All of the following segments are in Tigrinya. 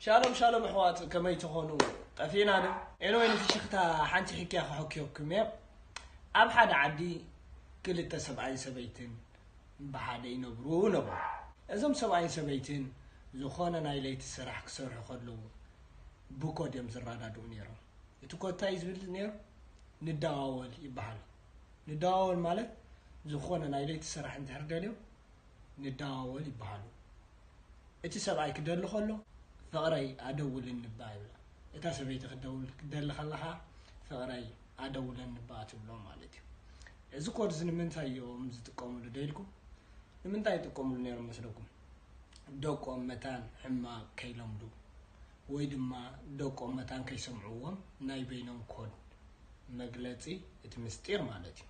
ሻሎም ሻሎም ኣሕዋት፣ ከመይ ትኾኑ? ጠፊእና ዶ? ኤንወይ፣ ንፍሽኽታ ሓንቲ ሕክያ ክሕክየኩም እየ። ኣብ ሓደ ዓዲ ክልተ ሰብኣይን ሰበይትን ብሓደ ይነብሩ ነበሩ። እዞም ሰብኣይን ሰበይትን ዝኾነ ናይ ለይቲ ስራሕ ክሰርሑ ከለዉ ብኮድ እዮም ዝረዳድኡ ነይሮም። እቲ ኮድ እንታይ እዩ ዝብል ነይሩ? ንደዋወል ይበሃል። ንደዋወል ማለት ዝኾነ ናይ ለይቲ ስራሕ እንድሕር ደልዮም ንደዋወል ይበሃሉ። እቲ ሰብኣይ ክደሊ ከሎ ፍቕረይ ኣደውልኒ እባ ይብላ። እታ ሰበይቲ ክደውል ክደሊ ከለኻ ፍቕረይ ኣደውለኒ እባ ትብሎ ማለት እዩ። እዚ ኮድ እዚ ንምንታይ እዮም ዝጥቀምሉ ደልኩም? ንምንታይ ይጥቀምሉ ነይሮም መስለኩም? ደቆም መታን ሕማቕ ከይለምዱ ወይ ድማ ደቆም መታን ከይሰምዕዎም ናይ በይኖም ኮድ መግለጺ እቲ ምስጢር ማለት እዩ።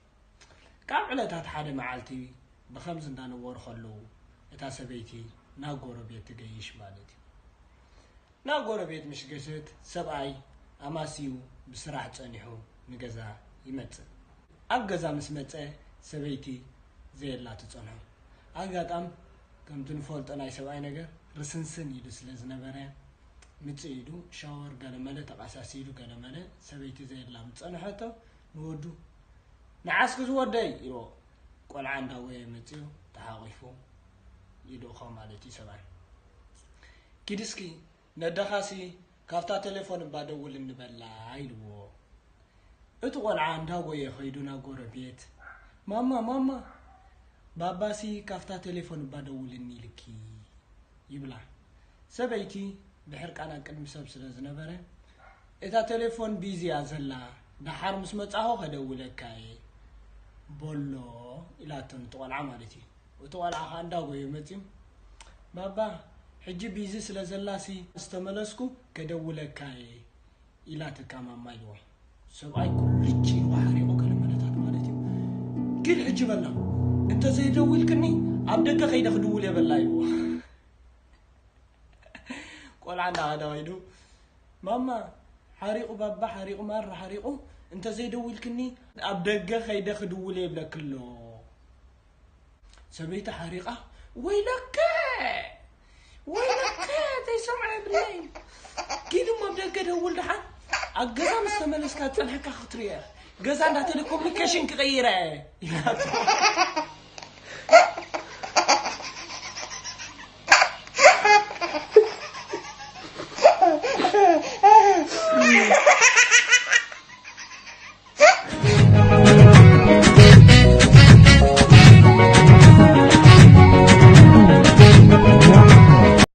ካብ ዕለታት ሓደ መዓልቲ ብኸምዚ እንዳነበሩ ከለዉ እታ ሰበይቲ ናብ ጎረቤት ትገይሽ ማለት እዩ። ናብ ጎረቤት ምስ ገሸት ሰብኣይ ኣማስዩ ብስራሕ ጸኒሑ ንገዛ ይመጽእ። ኣብ ገዛ ምስ መጸ ሰበይቲ ዘየላ ትጸንሖ። ኣጋጣም ከምቲ ንፈልጦ ናይ ሰብኣይ ነገር ርስንስን ኢሉ ስለ ዝነበረ ምጽእ ኢሉ ሻወር ገለመለ ተቓሳሲሉ ገለመለ ሰበይቲ ዘየላ ምጸንሐቶ ንወዱ ንዓስኪ ዝወደይ ኢልዎ ቆልዓ እንዳጎየ መጽኡ ተሓቒፉ ይልእኾ ማለት እዩ ሰብኣይ። ኪድስኪ ነደኻሲ ካብታ ቴሌፎን እባ ደውል እንበላ ኢልዎ። እቲ ቆልዓ እንዳጎየ ኸይዱ ናብ ጎረቤት ማማ ማማ ባባሲ ካብታ ቴሌፎን እባ ደውልኒ ኢልኪ ይብላ። ሰበይቲ ብሕርቃና ቅድሚ ሰብ ስለ ዝነበረ እታ ቴሌፎን ቢዚ እያ ዘላ፣ ደሓር ምስ መጻኹ ከደውለካ እየ በሎ ኢላቶ ነቲ ቆልዓ ማለት እዩ። እቲ ቆልዓ ኸዓ እንዳጎየ መጺኡ ባባ ሕጂ ቢዚ ስለ ዘላሲ ዝተመለስኩ ከደውለካ እየ ኢላትካ ማማ ኢልዎ። ሰብኣይ ኩልጭ ኢልዎ ሓሪቑ ገለ መለታት ማለት እዩ። ኪድ ሕጂ በላ እንተዘይደዊልክኒ ኣብ ደገ ከይደ ክድውል እየ በላ ኢልዎ። ቆልዓ እንዳኸደ ከይዱ ማማ ሓሪቑ ባባ ሓሪቑ ማራ ሓሪቑ እንተዘይደዊልክኒ ኣብ ደገ ከይደ ክድውል እየ ይብለኪ ኣሎ። ሰበይቲ ሓሪቓ ወይለከ ወይለከ ተይሰምዐ ብለይ ኪድ እሞ ኣብ ደገ ደውል ደሓን ኣብ ገዛ ምስ ተመለስካ ዝጸንሐካ ክትሪኦ ገዛ እንዳ ቴሌኮሙኒኬሽን ክቕይረ እየ ኢላቶ።